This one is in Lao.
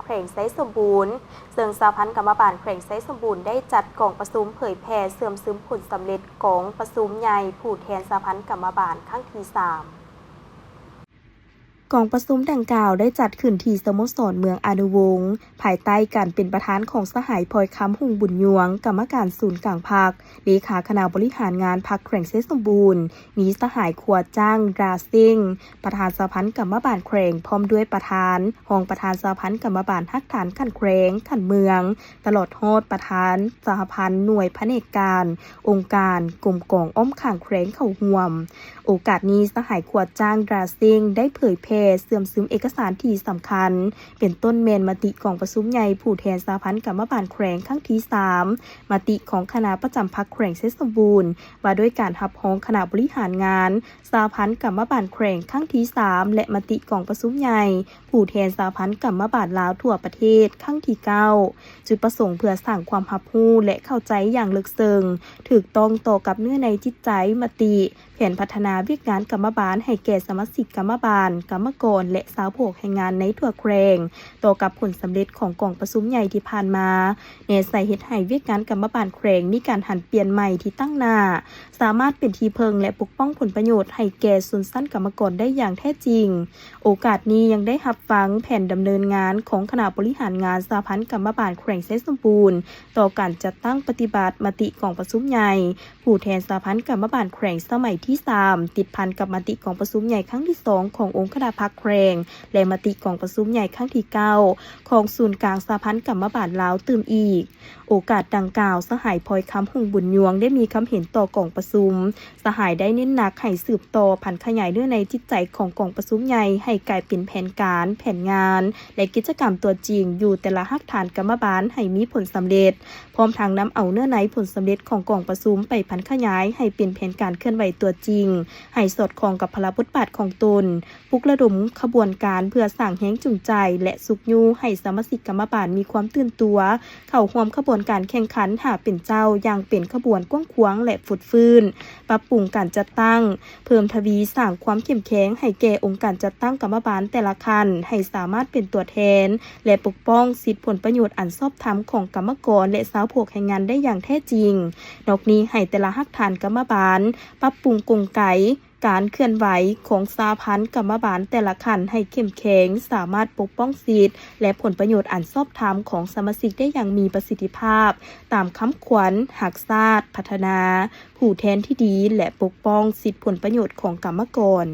ແຂວງໄຊສົມບູນ, ເຊິ່ງສະຫະພັນກຳມະບານແຂວງໄຊສົມບູນໄດ້ຈັດກອງປະຊຸມເຜີຍແຜ່ເຊື່ອມຊຶມຜົນສຳເລັດກອງປະຊຸມໃຫຍ່ຜູ້ແທນສະຫະພັນກຳມະບານຄັ້ງທີສາມ. ກອງປະຊຸມດັ່ງກ່າວໄດ້ຈັດຂຶ້ນທີ່ສະໂມສອນເມືອງອານຸວົງ ພາຍໃຕ້ການເປັນປະທານຂອງສະຫາຍ ພອຍຄຳ ຮຸ່ງບຸນຍວງ ກຳມະການສູນກາງພັກ, ເລຂາຄະນະບໍລິຫານງານພັກແຂວງໄຊສົມບູນ, ມີສະຫາຍ ຂົວຈ້າງ ດາເຊັງ ປະທານສະຫະພັນກຳມະບານແຂວງ ພ້ອມດ້ວຍປະທານ, ຮອງປະທານສະຫະພັນກຳມະບານຮາກຖານຂັ້ນແຂວງ, ຂັ້ນເມືອງ, ຕະຫຼອດຮອດປະທານສະຫະພັນໜ່ວຍພະແນກການ, ອົງການ, ກົມກອງອ້ອມຂ້າງແຂວງເຂົ້າຮ່ວມ. ໂອກາດນີ້, ສະຫາຍ ຂົວຈ້າງ ດາເຊັງ ໄດ້ເຜີຍແຜ່ເຊື່ອມຊຶມເອກະສານທີ່ສຳຄັນ, ເປັນຕົ້ນແມ່ນມະຕິກອງປະຊຸມໃຫຍ່ຜູ້ແທນສະຫະພັນກຳມະບານແຂວງຄັ້ງທີສາມ, ມະຕິຂອງຄະນະປະຈຳພັກແຂວງໄຊສົມບູນ ວ່າດ້ວຍການຮັບຮອງຄະນະບໍລິຫານງານສະຫະພັນກຳມະບານແຂວງຄັ້ງທີສາມ ແລະ ມະຕິກອງປະຊຸມໃຫຍ່ຜູ້ແທນສະຫະພັນກຳມະບານລາວທົ່ວປະເທດຄັ້ງທີເກົ້າ. ຈຸດປະສົງເພື່ອສ້າງຄວາມຮັບຮູ້ ແລະ ເຂົ້າໃຈຢ່າງເລິກເຊິ່ງ, ຖືກຕ້ອງຕໍ່ກັບເນື້ອໃນຈິດໃຈ, ມະຕິ, ແຜນພັດທະນາວຽກງານກຳມະບານໃຫ້ແກ່ສະມາຊິກກຳມະບານ, ກຳມະກອນ ແລະ ຊາວພາກແຮງງານໃນທົ່ວແຂວງ, ຕໍ່ກັບຜົນສຳເລັດຂອງກອງປະຊຸມໃຫຍ່ທີ່ຜ່ານມາ, ແນໃສ່ເຮັດໃຫ້ວຽກງານກຳມະບານແຂວງມີການຫັນປ່ຽນໃໝ່ທີ່ຕັ້ງໜ້າ, ສາມາດເປັນທີ່ເພິ່ງ ແລະ ປົກປ້ອງຜົນປະໂຫຍດໃຫ້ແກ່ຊົນຊັ້ນກຳມະກອນໄດ້ຢ່າງແທ້ຈິງ. ໂອກາດນີ້ຍັງໄດ້ຮັບຟັງແຜນດຳເນີນງານຂອງຄະນະບໍລິຫານງານສະຫະພັນກຳມະບານແຂວງໄຊສົມບູນ ຕໍ່ການຈັດຕັ້ງປະຕິບັດມະຕິກອງປະຊຸມໃຫຍ່ ຜູ້ແທນສະຫະພັນກຳມະບານແຂວງສະໄໝທີສາມ ຕິດພັນກັບມະຕິກອງປະຊຸມໃຫຍ່ຄັ້ງທີສອງຂອງອົງຄະນະພັກແຂວງ ແລະ ມະຕິກອງປະຊຸມໃຫຍ່ຄັ້ງທີເກົ້າຂອງສູນກາງສະຫະພັນກຳມະບານລາວຕື່ມອີກ. ໂອກາດດັ່ງກ່າວ, ສະຫາຍ ພອຍຄຳ ຮຸ່ງບຸນຍວງ ໄດ້ມີຄຳເຫັນຕໍ່ກອງປະຊຸມ. ສະຫາຍໄດ້ເນັ້ນໜັກໃຫ້ສືບຕໍ່ຜັນຂະຫຍາຍເນື້ອໃນຈິດໃຈຂອງກອງປະຊຸມໃຫຍ່ໃຫ້ກາຍເປັນແຜນການ, ແຜນງານ ແລະ ກິດຈະກຳຕົວຈິງຢູ່ແຕ່ລະຮາກຖານກຳມະບານໃຫ້ມີຜົນສຳເລັດ. ພ້ອມທັງນຳເອົາເນື້ອໃນຜົນສຳເລັດຂອງກອງປະຊຸມໄປຜັນຂະຫຍາຍໃຫ້ເປັນແຜນການເຄື່ອນໄຫວຕົວຈິງ, ໃຫ້ສອດຄ່ອງກັບພາລະບົດບາດຂອງຕົນ, ປຸກລະດົມຂະບວນການເພື່ອສ້າງແຮງຈູງໃຈ ແລະ ຊຸກຍູ້ໃຫ້ສະມາຊິກກຳມະບານມີຄວາມຕື່ນຕົວ ເຂົ້າຮ່ວມຂະບວນການແຂ່ງຂັນຖ້າເປັນເຈົ້າຢ່າງເປັນຂະບວນກວ້າງຂວາງ ແລະ ຟົດຟື້ນ, ປັບປຸງການຈັດຕັ້ງ, ເພີ່ມທະວີສ້າງຄວາມເຂັ້ມແຂງໃຫ້ແກ່ອົງການຈັດຕັ້ງກຳມະບານແຕ່ລະຂັ້ນ ໃຫ້ສາມາດເປັນຕົວແທນ ແລະ ປົກປ້ອງສິດຜົນປະໂຫຍດອັນຊອບທຳຂອງກຳມະກອນ ແລະ ຊາວພາກແຮງງານໄດ້ຢ່າງແທ້ຈິງ. ນອກນີ້ໃຫ້ແຕ່ລະຮາກຖານກຳມະບານປັບປຸງກົງໄກການເຄື່ອນໄຫວຂອງສະຫະພັນກຳມະບານແຕ່ລະຂັ້ນໃຫ້ເຂັ້ມແຂງ, ສາມາດປົກປ້ອງສິດ ແລະ ຜົນປະໂຫຍດອັນຊອບທຳຂອງສະມາຊິກໄດ້ຢ່າງມີປະສິດທິພາບ, ຕາມຄຳຂວັນ ຮັກຊາດ, ພັດທະນາ, ຜູ້ແທນທີ່ດີ ແລະ ປົກປ້ອງສິດຜົນປະໂຫຍດຂອງກຳມະກອນ.